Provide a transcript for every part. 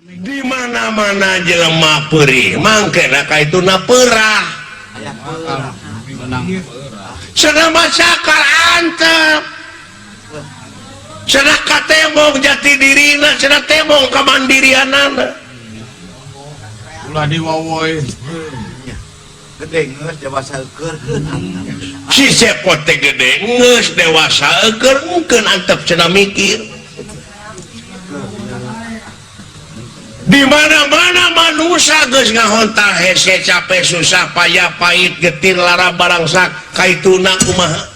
Di mana-mana jelema peurih mangkena ka ituna peurah. Cenah mah cakar antep. Cenah katembong jati dirina, cenah tembong kamandirianana. Ulah diwawoy. Gede geus dewasa eukeun. Si Cepot teh gede geus dewasa eukeun mungkin antep cenah mikir. Di mana-mana manusia geus ngahontal hese capek susah payah pahit getir lara barangsak kaituna kumaha.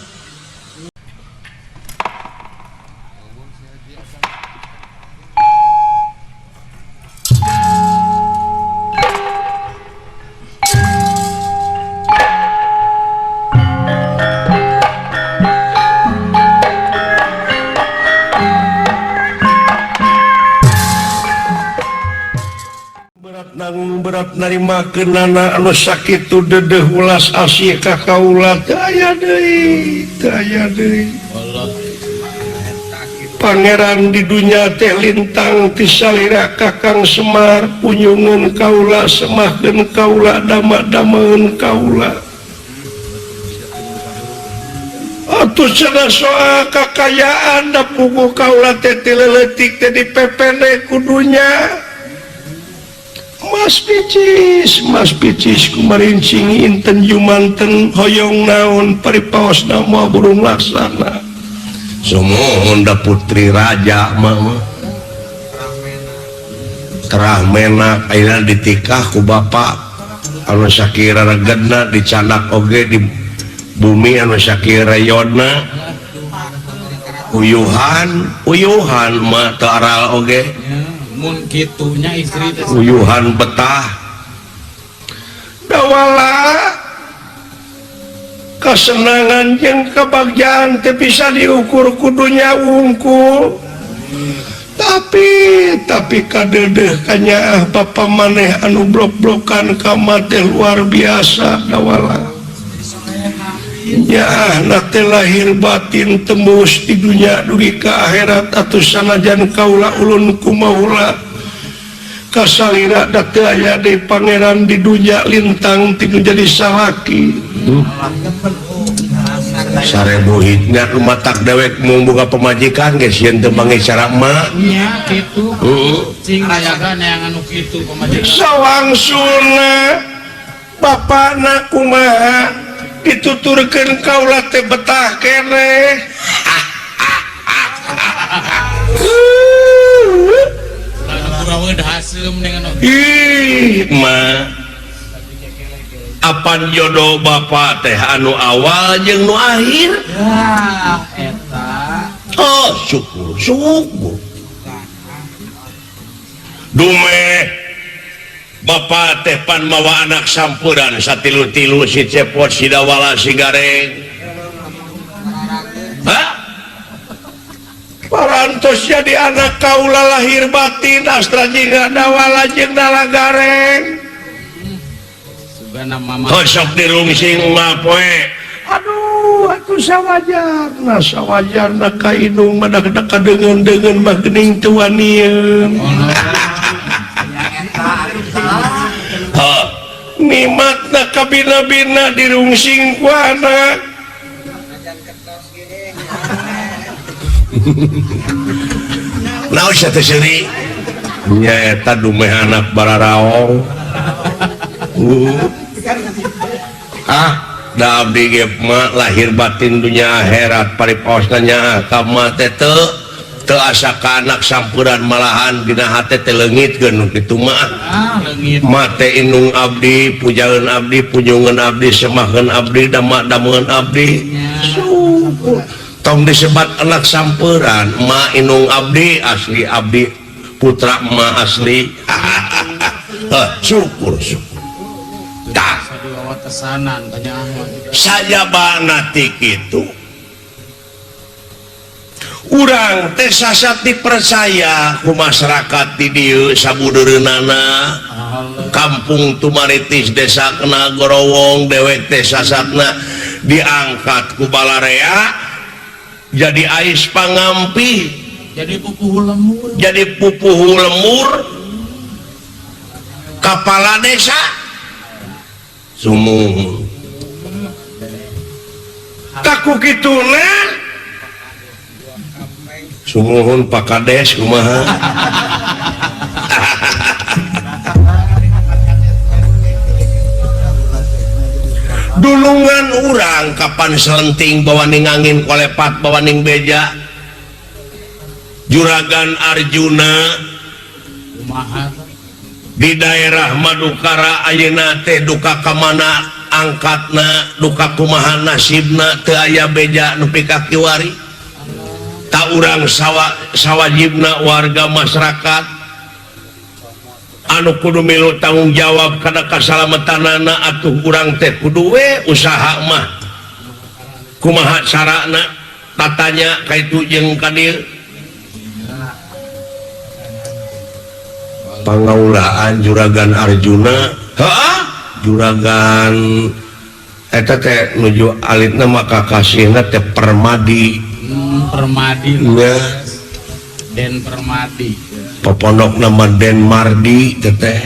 Berat narimakeun nana anu sakitu dedeuh ulas asih ka kaula teu aya deui, teu aya deui. Pangeran di dunya teh lintang ti salira Kakang Semar punyungeun kaula semahkeun kaula dama-dameun kaula. Atuh cenah soal kakayaan da puguh kaula teh ti leutik teh dipepene ku dunya. Mas picis kumarincing inten jumanten hoyong naon paripaosna moal burung laksana. Sumuhun da putri raja mah. Terah menak ayeuna ditikah ku bapak anu sakira regedna dicanak oge di bumi anu sakira reyodna. Uyuhan, uyuhan mah teu aral oge. Mun kitunya istri teh uyuhan betah dawala kesenangan jeung kebahagiaan teu bisa diukur ku dunya wungkul tapi kadeudeuh kanyaah bapa maneh anu blok-blokan ka mah teh luar biasa dawala nyaah na teh lahir batin tembus di dunya dugi ka akhirat atuh sanajan kaula ulun kumaula kasalira da teu aya deui pangeran di dunya lintang ti nu jadi salaki. 1000 hitna rumatak dewek mung boga pamajikan geus sieun teu manggih cara emak nya kitu. Cing rayaga neangan nu kitu pamajikan. Sawangsulna bapana kumaha dituturkeun kaula teh betah keneh. Ih mah apan jodoh bapak teh anu awal jeung nu akhir. Oh syukur syukur dumeh bapak teh pan mawa anak sampuran satilu-tilu si Cepot si Dawala si Gareng. Hah? Parantos jadi anak kaula lahir batin astra jingga Dawala jeung Dala Gareng. Sok dirungsing mah poe. Aduh atuh sawajarna sawajarna ka indung mah da kadeungeun-deungeun mah geuning teu wanieun. Nikmatna kabina-bina dirungsing ku anak. Naon sia teh seuri? Nya eta dumeh anak bararaong. Ah, da abdi ge mah lahir batin dunya akhirat paripaosna nya ka mah teh teu asa ka anak sampuran malahan dina hate teh leungitkeun nu kitu mah. Mate indung abdi, pujaeun abdi, punjungeun abdi, semahkeun abdi, dama-dameun abdi. Syukur. Tong disebat anak sampuran, ma indung abdi asli abdi putra ma asli. Syukur syukur. Tah. Sajabana ti kitu. Urang teh sasat dipercaya ku masyarakat di dieu sabudeureunana kampung Tumaritis desa Kena Gorowong dewek teh sasatna diangkat ku balarea jadi ais pangampih jadi pupuhu lemur Kepala desa sumuhun. Taku kituna sumuhun Pak Kades kumaha. Dulungan urang kapan selenting bawaning angin kolepat bawaning beja Juragan Arjuna di daerah Madukara ayeuna teh duka ka mana angkatna duka kumaha nasibna teu aya beja nepi ka kiwari ta urang sawajibna warga masyarakat anu kudu milu tanggung jawab kana kasalamatanana atuh urang teh kudu we usaha mah kumaha carana tatanya kaitu jeung ka dieu pangaulaan Juragan Arjuna heeh Juragan eta teh nuju alitna maka kasihna teh Permadi. Permadi nya Den Permadi popondok nama Den Mardi teteh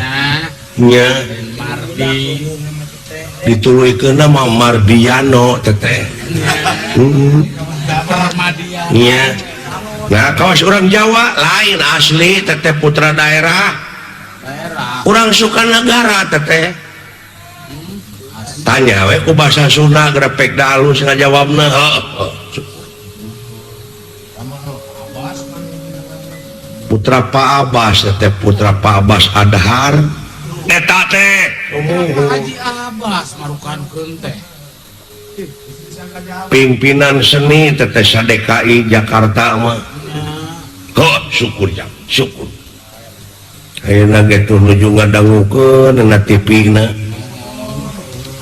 nya Den Mardi dituluykeun nama Mardiano teteh Permadian nya. Nah kawas orang Jawa lain asli teteh putra daerah orang Sukanagara teteh tanya we ku bahasa Sunda grepek da alus ngajawabna putra Pak Abbas teteh putra Pak Abbas Adhar eta teh Haji Abbas marukankeun teh pimpinan seni teteh sa-DKI Jakarta mah kok syukur jam syukur ayeuna ge tuh nuju ngadangukeun na TV na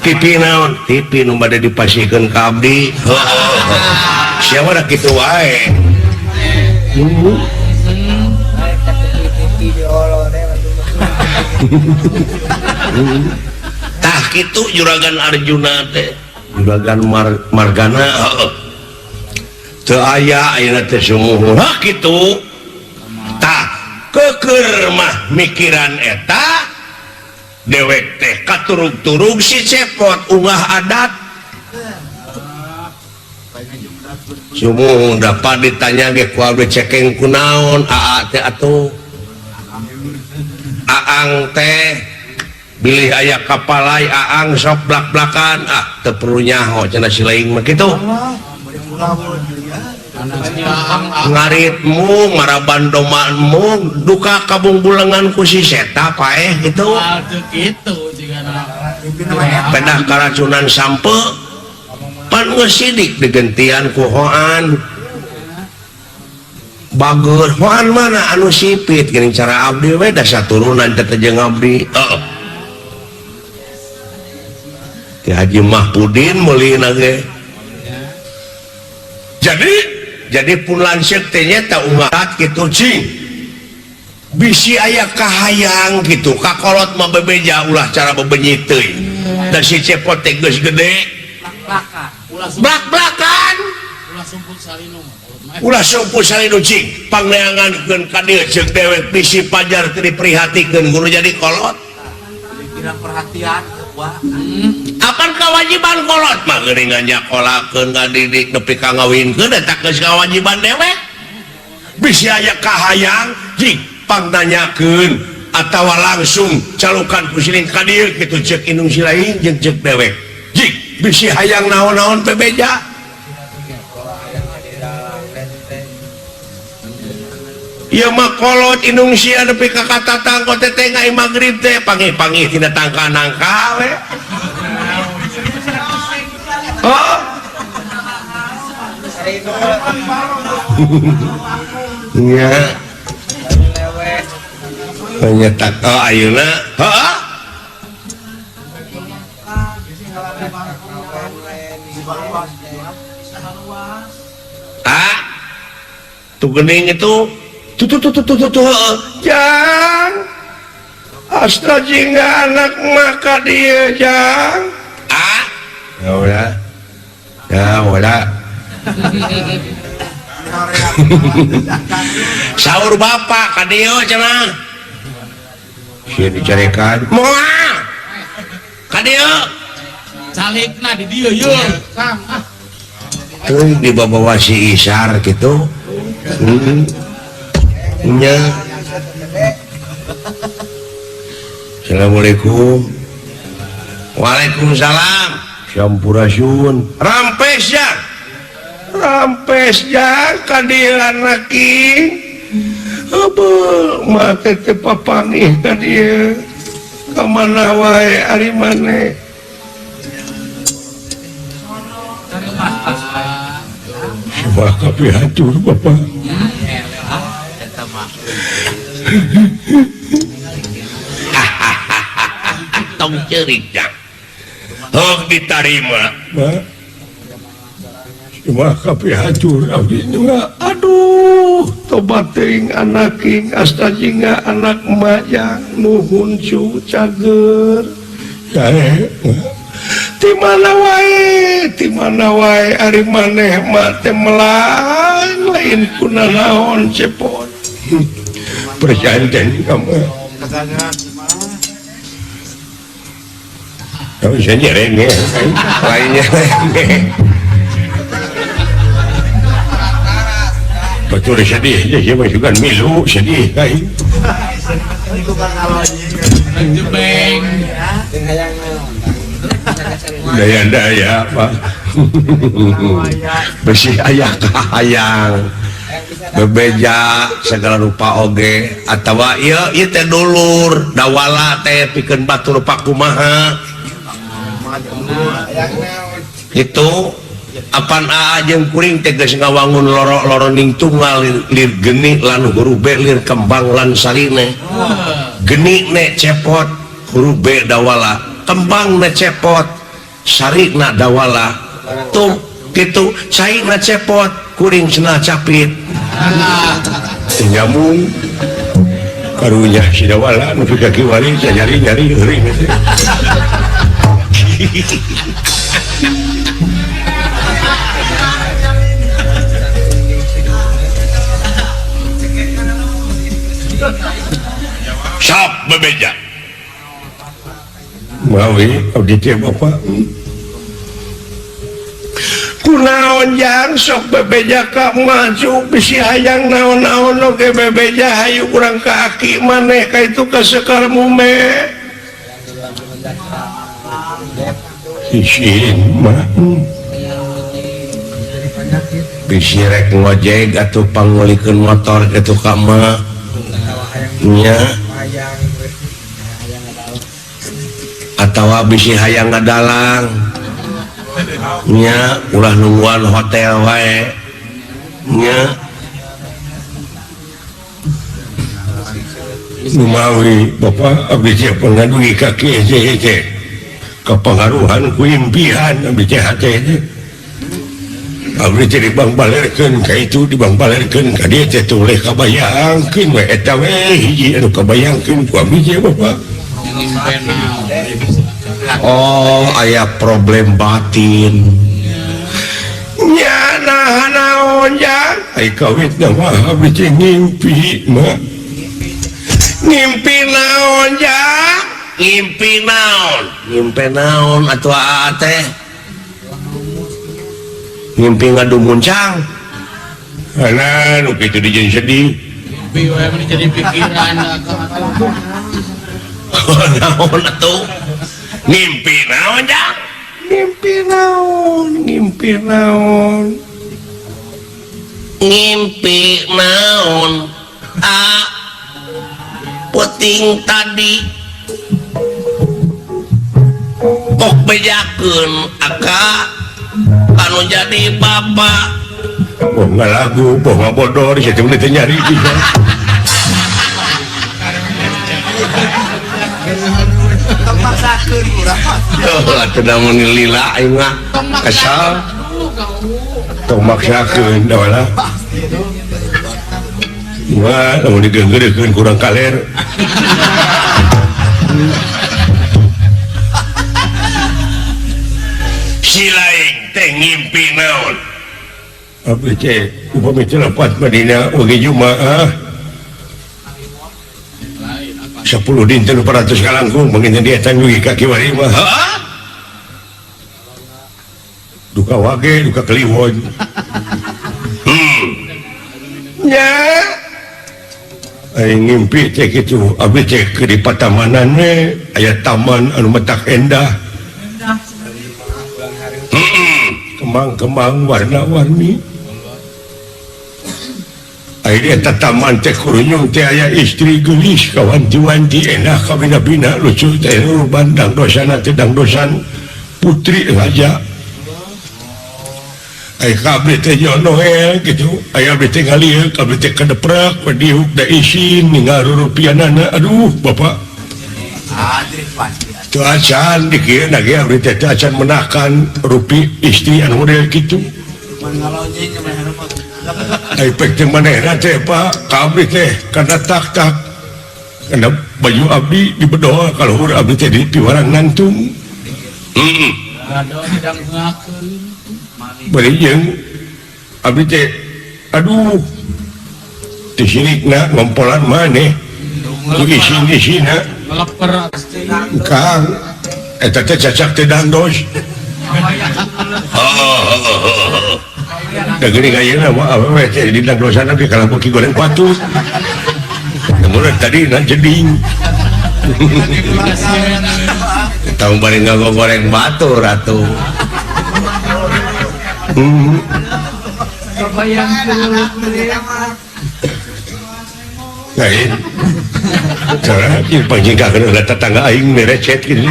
TV naon TV nu bade dipasihkeun ka abdi siapa da kitu wae tah kitu Juragan Arjuna teh Juragan Margana teu aya ayeuna teh sumuhun hah kitu tah keukeur mah mikiran eta dewek teh katurug-turug si Cepot ungah adat sumuhun dapat ditanya ge ku abdi cekeng kunaon aa teh atuh aang teh bilih aya kapalai aang sok blak-blakan ah teu perlu nyaho cenah si laing mah kitu ngaritmu maraban domaanmu duka kabungbulengan ku si seta paeh kitu pedah karacunan sampe pan geus sidik digentian ku hoan bager hoan mana anu sipit geuning cara abdi we da saturunan teh jeung abdi heeh Ki Haji Mahpudin meulina ge jadi pun lanceuk teh nya ta umat kitu cing bisi aya kahayang kitu kakolot mah bebeja ulah cara bebenyi teuing da si Cepot teh geus gede blak-blakan ulah sumput salinu ulah sumput salinu cing pangneangankeun ka dieu ceuk dewek bisi pajar teu diprihatikeun kudu jadi kolot perhatian apan kewajiban kolot mah geuningan nyakolakeun ngadidik nepi ka ngawinkeun eta geus kewajiban dewek bisi aya kahayang jing pangnanyakeun atawa langsung calukan ku siling ka dieu kitu ceuk indung si lain jeung ceuk dewek jing bisi hayang naon-naon bebeja ieu mah kolot indung sia nepi ka katatang ko teh ngai magrib teh pangih-pangih tina tangka nangka we. Oh. Nya. Nyetak oh ayeuna heeh. Ah. Tuh geuning itu tuh tuh tuh tuh tuh jang astra jingga anak maka dia jang ah ya udah ya udah sahur bapak ka dieu cenah Sieun dicarekan. Moal. Ka dieu. Calikna di dieu yeuh, Kang. Ah. Teuing dibawa si Isar kitu. Nya. Assalamualaikum. Waalaikumsalam. Sampurasun. Rampes ya. Rampes ya ka dieu anak king. Heubeul mah teh teu papanggih ka dieu. Ka mana wae ari maneh? Wah, kabeh hancur bapak. Tong ceurik jang. Hok ditarima. Wah, kabeh hancur abdi mah. Aduh, tobat teuing anak king asta jingga anak majang nuhun cu cager. Jae. Di mana wae ari maneh mah teh melang lain kunanaon cepot. Perjanjian kamu. Kamu bisa nyereng ya, lainnya. Betul sedih, dia masukkan milu sedih kai. Jebeng. Daya-daya pak. Besi ayah kahayang. Bebeja segala rupa oge atawa ieu ieu teh dulur dawala teh pikeun batur pakumaha. Itu apan aa jeung kuring teh geus ngawangun loro-loroning tunggal lir geni lan huruf B lir kembang lan sarine. Geni ne cepot huruf B dawala, kembang ne cepot sarina dawala. Tuh kitu caina cepot kuring cenah capit. Nyambung karunya si dawala nu ka kiwari nyari-nyari heuring teh. Sok bebeja. Mawi abdi teh bapak. Kunaon jang sok bebeja ka maju bisi hayang naon-naon oge bebeja hayu kurang ka aki maneh ka itu ka Sekar Mume. Isin mah. Bisi rek ngojek atuh pangulikeun motor kitu ka mah. Nya. Atawa bisi hayang ngadalang. Nya ulah nungguan hotel wae. Nya. Numawi bapak abdi teh pangadugi ka kieu teh. Kapangaruhan ku impian abdi teh hate teh. Abdi teh dibangbalerkeun ka itu dibangbalerkeun ka dieu teh teu boleh kabayangkeun we eta we hiji anu kabayangkeun ku abdi teh bapak. Oh, aya problem batin. Nya nah naon jang? Ai kawit mah abdi teh ngimpi mah. Ngimpi naon jang? Ngimpi naon? Ngimpi naon atuh aa teh? Ngimpi ngadumuncang. Alah nu kitu dijieun sedih. Ngimpi we mah jadi pikiran. Naon atuh? Ngimpi naon jang? Ngimpi naon? Ngimpi naon? Ngimpi naon? A puting tadi kok bejakeun aka kanu jadi bapak. Boh ngalagu, boh ngabodor, situ teh nyari dia. Maksakeun urang. Heuh, atuh da mun lila aing mah kesal. Tong maksakeun da wala. Wah, lamun digeunggeurkeun kurang kaler. Si lain teh ngimpi naon? Abdi teh upami teh lepat madina oge Jumaah. 10 dinten 400 kalangkung mungkin dia tangguh kaki wari mah. Duka wage, duka kliwon. Nya. Aing ngimpi teh kitu, abdi teh keur di patamanan we, aya taman anu matak endah. Kembang-kembang warna-warni. Aya eta taman teh kurunyung teh aya istri geulis kawanti-wanti endah kabina-bina lucu teh ruban dangdosana teh dangdosan putri raja. Aya kabeh teh jonoel gitu, aya abdi teh ngalieu kabeh teh kedeprak we diuk da isin ninggal rurupianana aduh bapak. Teu acan dikieuna ge abdi teh teu acan menakan rupi istri anu model kitu. Ai pek teh manehna teh Pak, ka abdi teh kana tak-tak. Kana baju abdi dibedol ka luhur abdi teh di piwarang nantung. Heeh. Bari jeung abdi teh aduh teu sirikna ngompolan maneh. Ku isin-isina. Kang eta teh cacak teh dangdos. Da geuning ayeuna mah awewe teh di dangdosan abdi kalah beuki goreng patut. Kemudian tadi na jeding. Tahu bari ngagoreng batur atuh. Lain. Cara ieu panjingkakeun heula tetangga aing merecet kitu.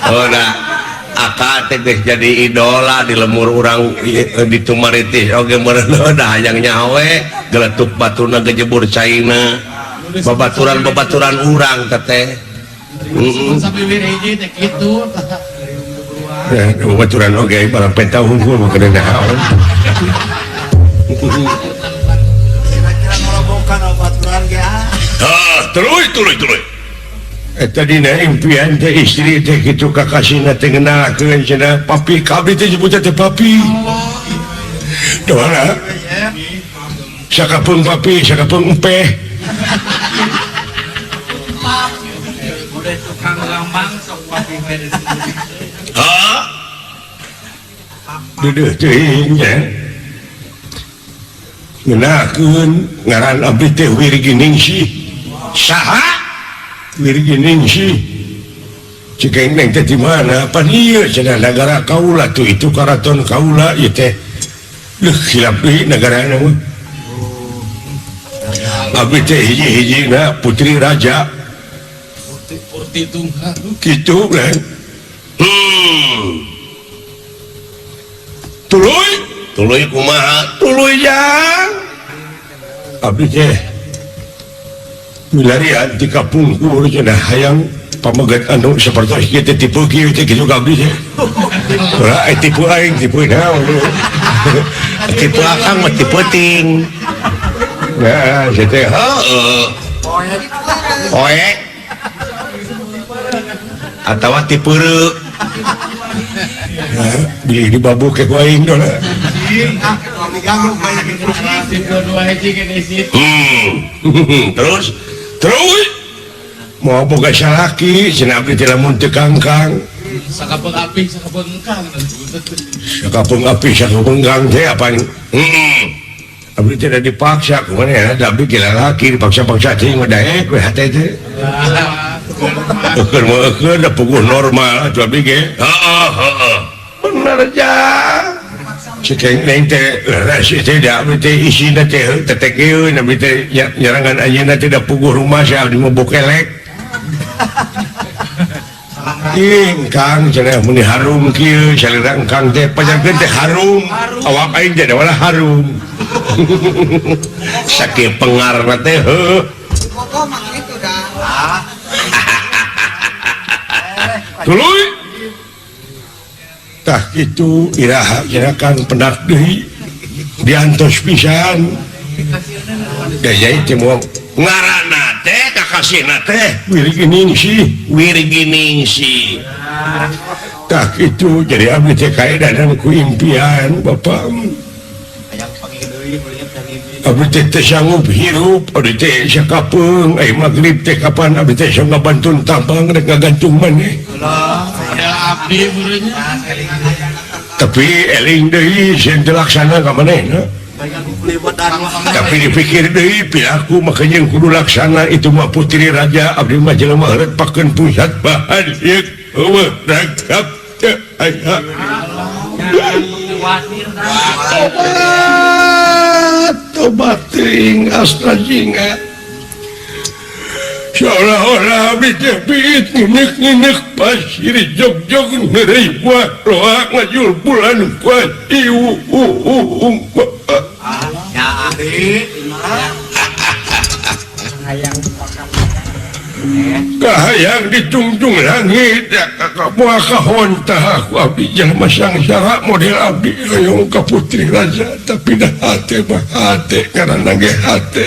Oh nah, aka teh geus jadi idola di lemur urang di Tumaritis oge meureun da hayang nyaho we geletuk batuna gejebur caina. Babaturan-babaturan urang teh. Heeh. Sampai hiji teh kitu. Ya, babaturan oge barang penta hungkul mah kena naon. Kira-kira ngorobokan babaturan ge ah. Ah, tuluy tuluy tuluy. Eta dina impian teh istri teh kitu kakasihna teh ngeunahkeun cenah papi ka abdi teh nyebutna teh papi. Doana sakapeung papi sakapeung empeh. Udah tukang lambang sok papi we disebut. Hah? Deudeuh teuing nya. Ngeunahkeun ngaran abdi teh Wirginingsih. Saha? Wirginingsih. Cek neng teh di mana? Pan ieu cenah nagara kaula tuh itu karaton kaula ieu teh. Leuh hilap deui nagarana mah. Abdi teh hiji-hijina putri raja. Putri tunggal. Kitu kan. Tuluy, tuluy kumaha? Tuluy jang. Abdi teh milarian ti kapungkur cenah hayang pamegat anu sapertos kieu teh tipe kieu teh kitu ka abdi teh. Ora tipe aing tipe naon. Tipe akang mah tipe ting. Nah, sia teh heueuh. Poek. Atawa tipeureuh. Nah, di babuk ke ku aing dola. Terus terus mau boga salaki cenah abdi teh lamun teu kangkang. Sakapeung api sakapeung engkang. Sakapeung api sakapeung engkang teh apa? Abdi teh da dipaksa kumaha ya da abdi ge lalaki dipaksa-paksa teh mah daek we hate teh. Eukeun mah eukeun da puguh normal atuh abdi ge. Heeh heeh. Bener jang. Cek neng teh leres teh da abdi teh isina teh tetekeun abdi teh nyarangan anjeunna teh da puguh rumah sia abdi mah bokelek. Ingkang cenah meni harum kieu salira engkang teh pajarkeun teh harum. Awak aing teh da wala harum. Sakieu pengarna teh heuh. Tuluy. Tah kitu iraha cenah kang pendak deui diantos pisan. Gaya teh moal ngaranna teh kakasihna teh Wirginingsih, Wirginingsih. Tah kitu jadi abdi teh kaedanan ku impian bapak. Hayang panggih deui ulian teh mimpi. Abdi teh teu sanggup hirup, abdi teh sakapeung, ai magrib teh kapan abdi teh sok ngabantun tambang rek ngagantung maneh. Model abdi meureunnya. Tapi eling deui sieun teu laksana ka manehna. Tapi dipikir deui piraku makanya kudu laksana itu mah putri raja abdi mah jelema heureut pakeun pusat bahan ieu eueuh rangkap teu aya. Tobat, tobat teuing astra jingga. Seolah-olah abdi teh piit nginek-nginek pasir jog-jog neureuy buah roa ngajul bulan kuat iu Ya ahli. Kahayang ditungtung langit ya kakak moal kahontah aku abdi jelema sangsara model abdi hoyong ka putri raja tapi dah hate mah hate ngaranna ge hate.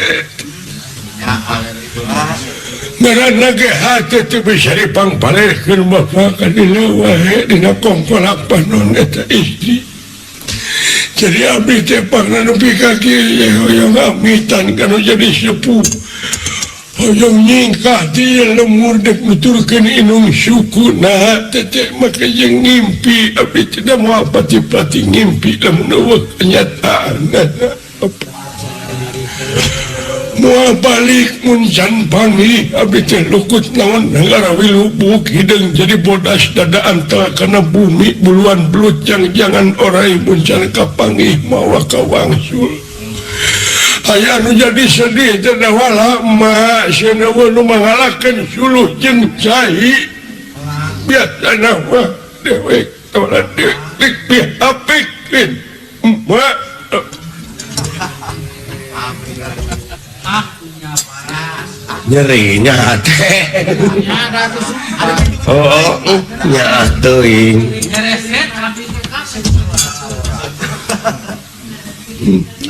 Ngaranna ge hate teu bisa dipangpalerkeun bapak ka dina wae dina kongkolak panon eta istri. Jadi abdi teh pangna nepi ka kieu hoyong amitan kana jadi sepuh. Hoyong nyingkah di lemur dek nuturkeun inung suku nah teteh maka jeung ngimpi abdi teh moal pati-pati ngimpi lamun eueuh kenyataan. Moal balik mun can panggih abdi teh lukut naon nagara wilubuk hideung jadi bodas dada antal kana bumi buluan belut jang-jangan orai mun can kapanggih mawa kawangsul. Aya nu jadi sedih teh wala ma sieun eueuh nu mangalakeun suluh jeung cai. Biasana mah dewek teh dewek dihapikeun. Ma nyerinya teh. Oh, nya teuing.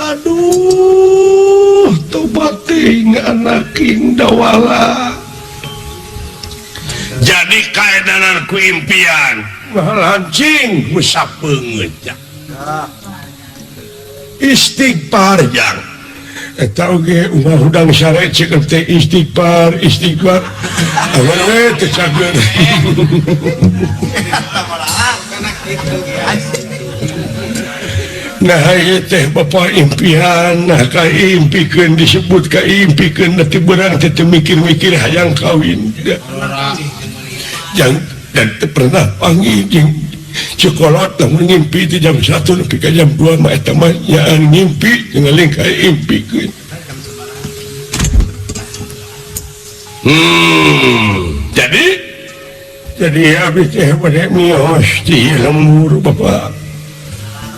Aduh, tobat teuing anak dawala. Jadi kaedanan ku impian ngalancing musapeungeut. Istighfar jang. Eta oge unggal hudang sare ceuk teh istighfar, istighfar. Awan we teu cager. Nah ieu teh bapa impian, nah kaimpikeun disebut kaimpikeun teh beurang teh teu mikir-mikir hayang kawin. Jang dan teu pernah panggih jeung cekolot lamun ngimpi ti jam 1 nepi ka jam 2 mah eta mah nyaan ngimpi ngeling kaimpikeun. Jadi abdi teh bade mios ti lembur bapa.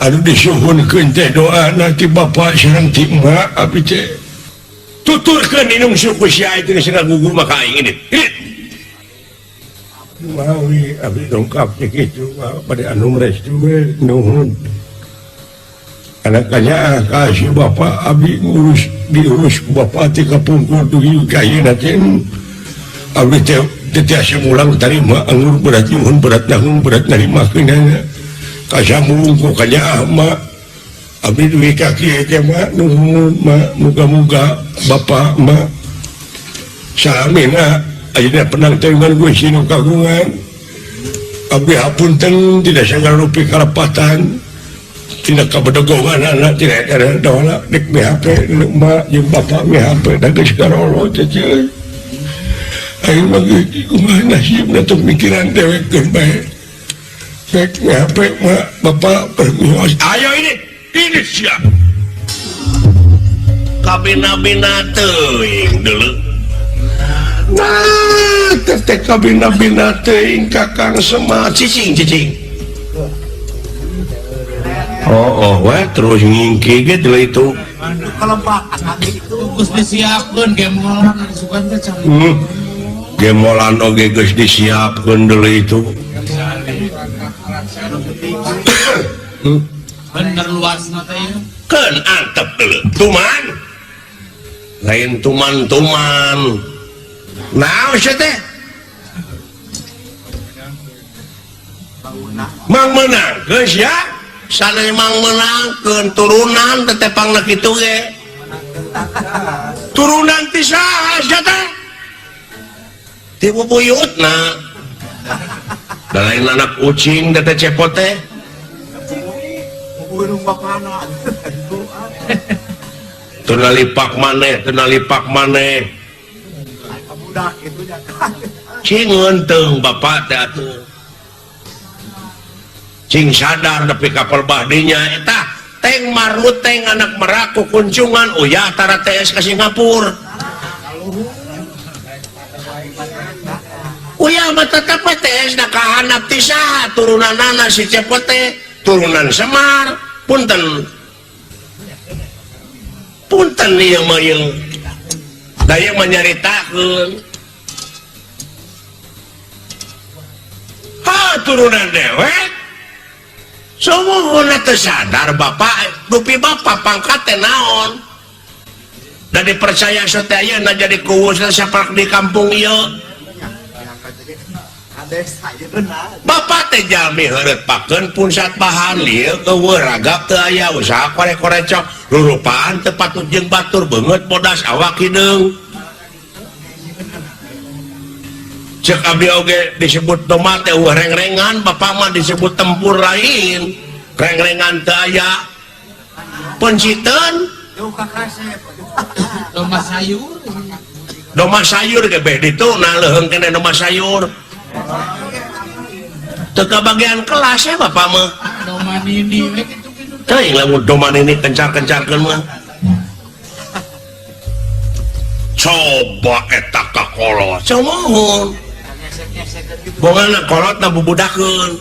Aduh disuhunkeun teh doa nanti bapak sareng ti emak abdi teh. Tuturkeun inung suku sia itu geus ngagugu maka aing ini. Mawi abdi dongkap teh kitu bade anu restu we nuhun. Anak kanya ka si bapak abdi ngurus diurus ku bapak teh kapungkur dugi ka ayeuna teh. Abdi teh tiasa mulang tarima anggur berat nyuhun berat nanggung berat narimakeun. Kasambung ku kanya ma abdi duwi ka kieu teh ma nuhun ma muga-muga bapak ma salamina ayeuna penang teh ngan Gusti nu kagungan abdi hapunten tidak sagala rupi kalepatan tidak kabedegongan anak tidak ada dola dik BHP ma jeung bapak BHP da geus karolo teh ceuy aing mah kumaha nasibna teh mikiran dewek geus bae. Baik, Bapak permios. Ayo ini siap. Kabina-bina teuing dulu. Nah, teh kabina-bina teuing Kakang Semar cicing cicing. Oh, weh terus ngingki ge deui itu. Geus disiapkeun gemolan sugan teh cari. Gemolan oge geus disiapkeun deui itu. Bener luasna teh ieu. Keun antep deuleu. Tuman. Lain tuman-tuman. Naon sia teh? Mang meunangkeun sia. Sanes mang meunangkeun turunan teh tepangna kitu ge. Turunan ti saha sia teh? Ti bubuyutna. Da lain anak ucing da teh cepot teh. Teu nalipak maneh, teu nalipak maneh. Cing ngeunteng bapak teh atuh. Cing sadar nepi ka pelbah dinya eta teng maruteng anak merak kukuncungan uyah tara TS ka Singapura. Uyah mah tetep we TS da kahanap ti saha turunanana si Cepot teh turunan Semar punten. Punten ieu mah ieu. Da ieu mah nyaritakeun. Ha turunan dewek. Sumuhun teu sadar bapak, dupi bapak pangkat teh naon. Da dipercaya teh ayeuna jadi kuwus sapak di kampung ieu. Bapak teh jalmi heureut pakeun punsat bahan lieu eueuh ragap teu aya usaha korek-korecok rurupaan teu patut jeung batur beungeut bodas awak hideung. Cek abdi oge disebut tomat teh eueuh rengrengan, bapak mah disebut tempur lain. Rengrengan teu aya. Penciteun Doma sayur. Doma sayur ge beh ditu nah leuheung keneh doma sayur. Teu kabagian kelas ya bapak mah. Doma nini we kitu-kitu. Teuing lamun doma nini kencar-kencarkeun mah. Coba eta ka kolot. Sumuhun. Bongana kolot na bubudakeun.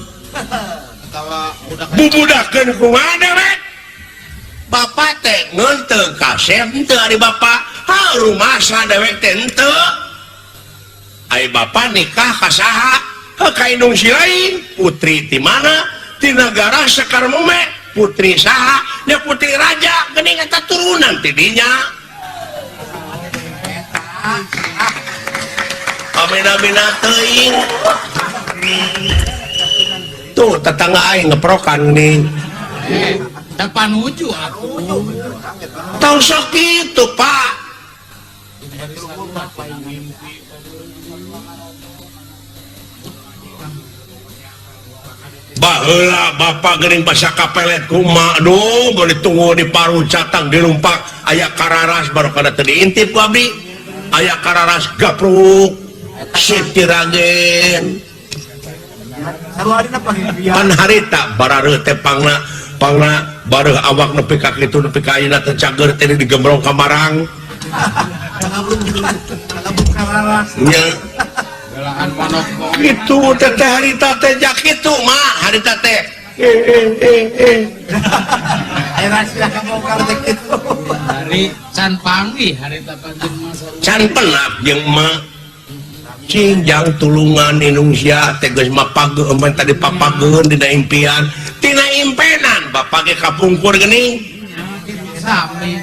Bubudakeun kumaha dewek? Bapak teh ngeunteung kasep henteu ari bapak. Ha rumasa dewek teh henteu. Ai bapak nikah ka saha? Heuh ka indung si lain. Putri ti mana? Ti nagara Sekar Mume. Putri saha? Nya putri raja geuning eta turunan ti dinya. Amina-mina teuing. Tuh tetangga aing ngeprokan nih. Depan uju atuh. Tong sok kitu, Pak. Baheula bapak geuning basa kapelet kumaha aduh boleh tunggu di paru catang dirumpak aya kararas baru kada teu diintip ku abdi. Aya kararas gapruk Siti Ragen. Pan harita barareuh teh pangna pangna bareuh awak nepi ka kitu nepi ka ayeuna teh cager teh digembrong ka marang. Nya. Kitu teh teh harita teh jak kitu mah harita teh. Hari can panggih harita panjang masa. Can penak jeung mah. Cinjang tulungan Indonesia teh geus mapageuh emang tadi papageun dina impian tina impenan bapak ge kapungkur geuning sami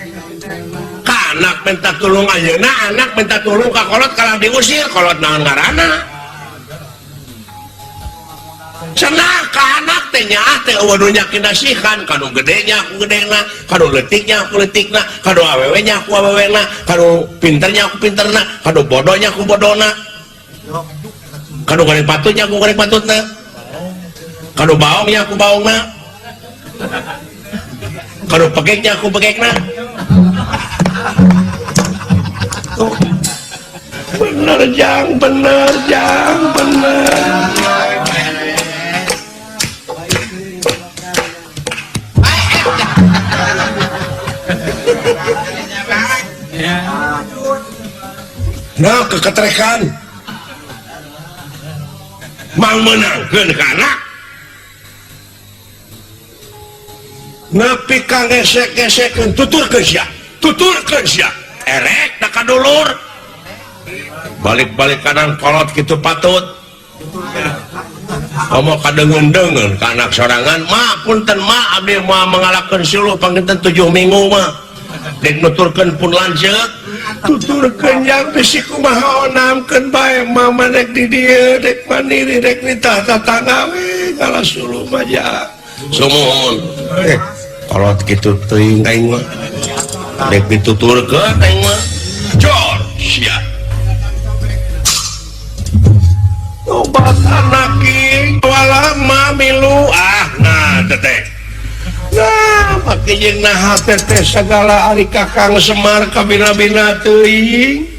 ka anak minta tulung ayeuna anak minta tulung ka kolot kalah diusir kolot naon ngaranna cenah ka anak teh nyaah teh eueuh nu nyakinasihan ka nu gede nya ku gedena ka nu leutik nya ku leutikna ka nu awewe nya ku awewena ka nu pinter nya ku pinterna ka nu bodoh nya ku bodona kanu goreng patutnya aku goreng patutna kanu baongnya aku baongna kanu pekeknya aku pekekna. Tuh. Bener jang, bener jang, bener. Nah keketrekan mang menangkeun ka anak nepi ka ngesek-ngesekeun tuturkeun sia tuturkeun sia erek da ka dulur balik-balik kanan kolot kitu patut komo kadeungeun-deungeun ka anak sorangan ma punten ma abdi moal mengalakeun suluh panginten 7 minggu mah dek nuturkeun pun lanceuk tuturkeun yang bisi kumaha onamkeun bae mama dek di dieu dek mandiri dek nitah tatangga we ngalah suluh mah ja sumuhun kolot kitu teuing aing mah. Rek dituturkeun aing mah. Jor sia. Obat anak wala milu ah nah teteh. Nah make jeung naha teteh sagala ari Kakang Semar kabina-bina teuing.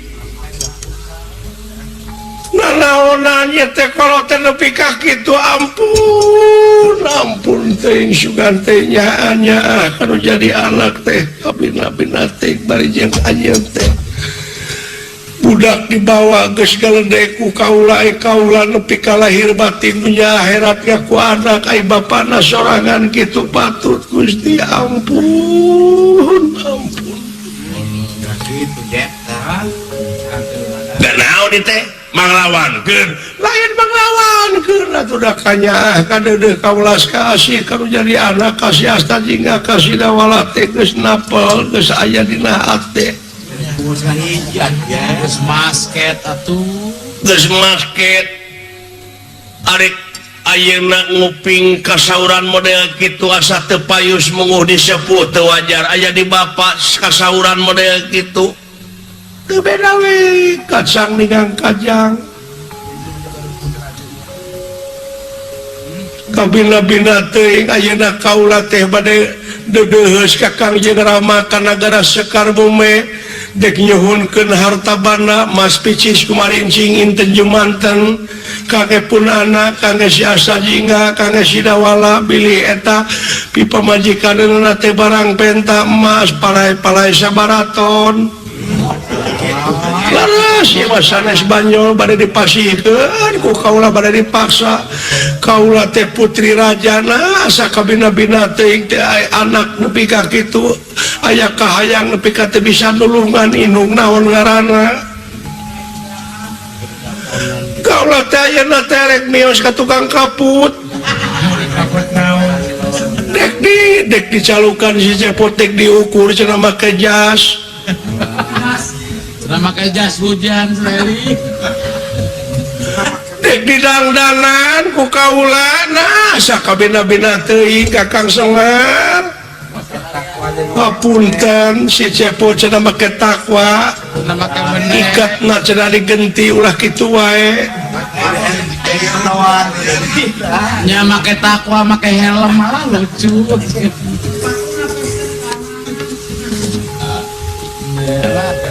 Nah naonan ieu teh kalau teh nepi ka kitu ampun ampun teuing sugan teh nyaah kanu jadi anak teh kabina-bina teh bari jeung anjeun teh. Budak dibawa geus galedek ku kaula kaula nepi ka lahir batin dunya akhirat ku anak ai bapana sorangan kitu patut Gusti ampun ampun. Kitu eta. Da naon ieu teh manglawankeun lain manglawankeun atuh da kanyaah kadeudeuh kaulas kasih kanu jadi anak kasih asta jingga kasih dawala teh geus napel geus aya dina hate. Geus masket atuh. Geus masket arek ayeuna nguping kasauran model kitu asa teu payus munguh disepuh teu wajar aya di bapak kasauran model kitu teu beda we kacang ningang kajang kabina-bina teuing ayeuna kaula teh bade deudeuheus ka Kang Jeung Rama ka nagara Sekar Bume dek nyuhunkeun harta banda mas picis kumarincing inten jumanten kangge pun anak kangge si Asa Jingga kangge si Dawala bilih eta pipamajikanna teh barang penta emas palai-palai sabaraton laras ieu mah sanes banyol bade dipasihkeun ku kaula bade dipaksa kaula teh putri rajana asa kabina-bina teuing teh anak nepi ka kitu aya kahayang nepi ka teu bisa nulungan indung naon ngaranna kaula teh ayeuna teh rek mios ka tukang kaput dek di dek dicalukan si Cepot dek diukur cenah make jas cenah make jas hujan seli dek didangdanan ku kaula nah asa kabina-bina teuing ka Kang Semar. Hapunten si Cepot cenah make takwa ikatna cenah digenti ulah kitu wae nya make takwa make helm malah lucu.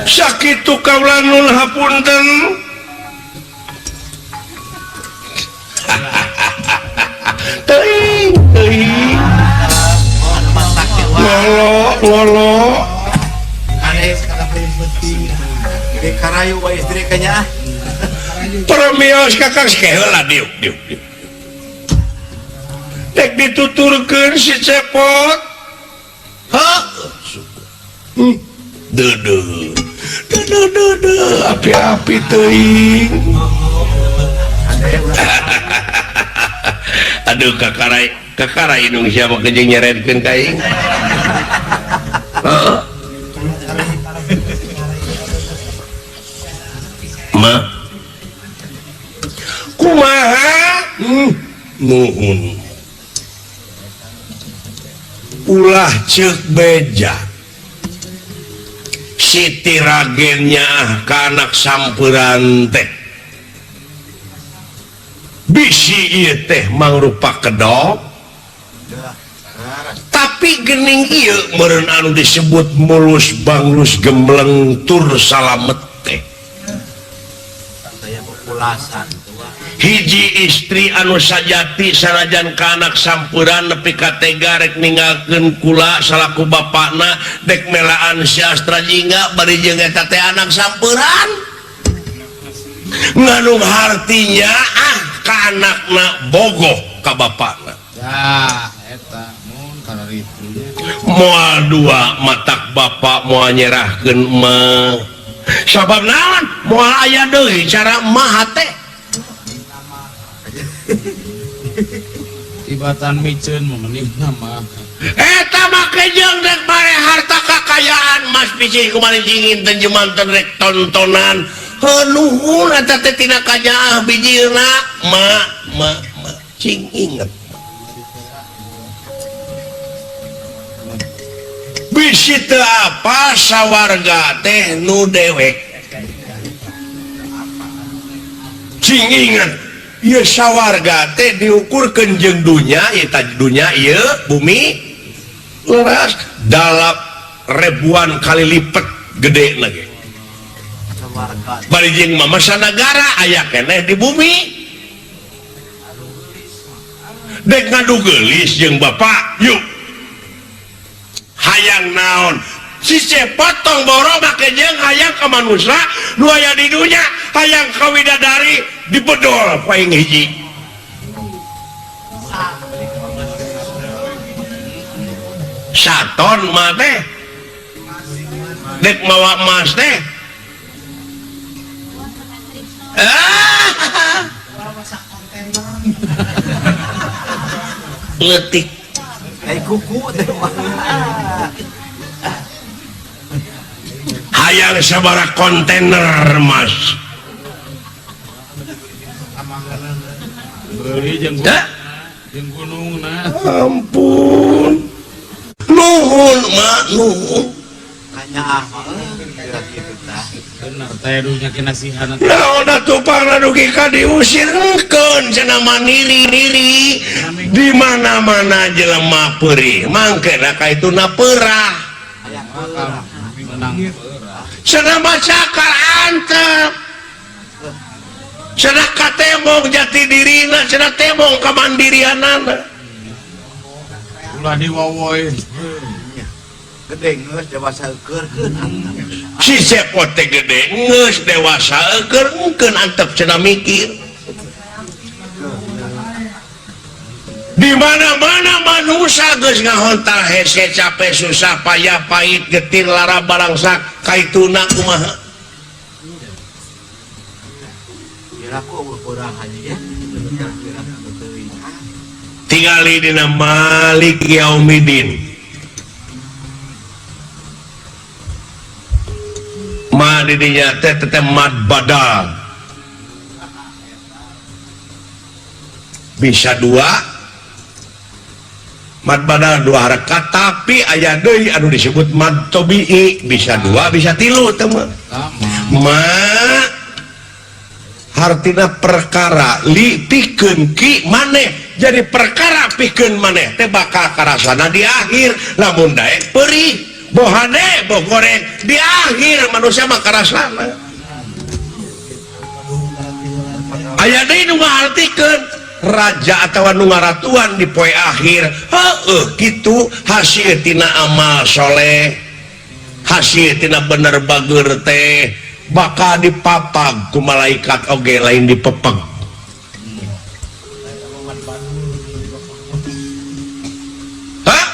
Sakitu kaula nun hapunten. Teuing teuing ngolo ngolo Di karayu bae istri kanya. Permios kakang heula diuk diuk diuk. Dek dituturkeun si Cepot. Heuh. Deudeuh. Deudeuh deudeuh api-api teuing. Aduh kakarai kakarai indung sia mah jeung nyeredkeun ka aing. Heeh. Ma kumaha nuhun ulah ceuk beja Siti Ragennya ka anak samperan teh bisi ieu teh mangrupa kedok tapi gening ieu meureun anu disebut mulus banglus gembleng tur salamet teh hiji istri anu sajati sanajan ka anak sampuran nepi ka tega rek ninggalkeun kula salaku bapakna dek melaan si Astra Jingga bari jeung eta teh anak sampuran nganung hartinya ah ka anakna bogoh ka bapakna tah eta mun kararitu moal dua matak bapak moal nyerahkeun mah sabab naon moal aya deui cara mah hate tibatan miceun meuningna mah eta make jeung rek bare harta kakayaan mas pici kumaha dingin teh jumanten rek tontonan heuh nuhun eta teh tina kanyaah bijilna ma ma ma cing inget Bisi teu apa sawarga teh nu dewek. Cing inget ieu sawarga teh diukurkeun jeung dunya, eta dunya ieu bumi leras dalam ribuan kali lipat gede lagi. Bari jeung mamasa nagara aya keneh di bumi. Dek ngadu geulis jeung bapak, yuk. Hayang naon? Si cepotong borong make jeung hayang ka manusia nu aya di dunya, hayang ka widadari dibedol paing hiji. Saton mah teh dek mawa emas teh. Leutik kuku teh. Hayang sabaraha kontainer mas. Jeung gunungna. Ampun. Nuhun mak nuhun. Kanyaah mah kitu tah. Bener teh dunya kinasihan. Naon atuh pangladugi ka diusir engkeun cenah mandiri-diri. Di mana-mana jelema peurih mangkena ka ituna peurah. Cenah macakar antep. Cenah katembong jati dirina, cenah tembong kamandirianana. Ulah diwawoy. Gede geus dewasa eukeurkeun antep. Si cepot teh gede geus dewasa eukeurkeun antep cenah mikir. Di mana-mana manusia geus ngahontal hese capek susah payah pahit getir lara balangsa kaituna kumaha. Tingali dina Malik Yaumidin. Ma di dinya teh teh mad badal. Bisa dua mad badal dua harakat, tapi aya deui anu disebut mad tabi'i, bisa dua bisa tilu teh mah. Ma hartina perkara li pikeun ki maneh, jadi perkara pikeun maneh teh bakal karasana di akhir, lamun daek perih bohane boh goreng di akhir manusia mah karasana. Aya deui nu ngahartikeun raja atawa nu ngaratuan di poe akhir, heueuh kitu hasil tina amal soleh, hasil tina bener bager teh bakal dipapag ku malaikat oge lain dipepeg. Hah?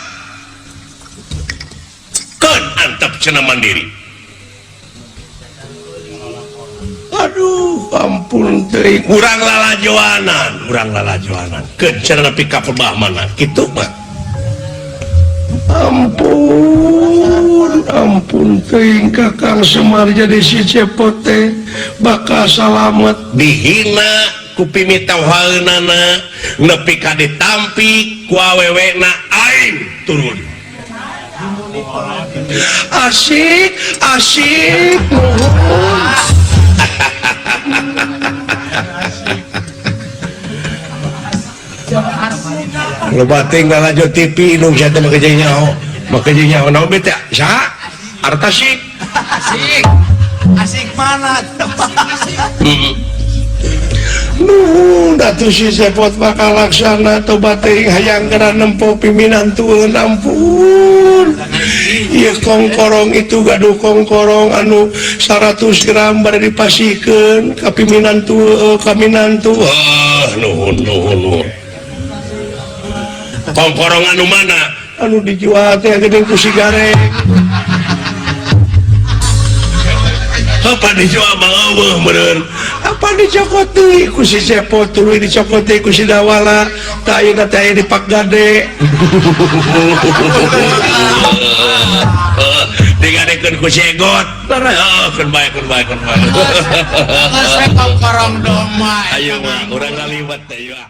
Keun antep cenah mandiri. Aduh, ampun teuing urang lalajoanan, urang lalajoanan. Keun cenah nepi ka pebah mana kitu mah. Ampun, ampun teuing Kakang Semar jadi si cepot teh bakal salamet dihina ku pimitauhaeunana nepi ka ditampi ku awewena aing turun. Asik, asik nuhun. Loba teuing lalajo TV indung sia teh make jeung nyaho, make jeung nyaho naon teh saha? Artasik. Asik. Asik mana? Nuhun atuh si cepot bakal laksana tobat teuing hayang kana nempo piminantueun ampun. Ieu kongkorong itu gaduh kongkorong anu 100 gram bade dipasihkeun ka piminantu ka minantu. Ah nuhun nuhun nuhun. Kongkorong anu mana? Anu dijual teh geuning ku sigareng. Apa dijual mah eueuh meureun. Apa dicokot deui ku si cepot tuluy dicokot deui ku si dawala. Tah ayeuna teh aya di Pak Gade. Digadekeun ku si Egot. Keun bae keun bae keun bae. Geus we kongkorong domba. Ayo mah urang ngaliwat teh yeuh.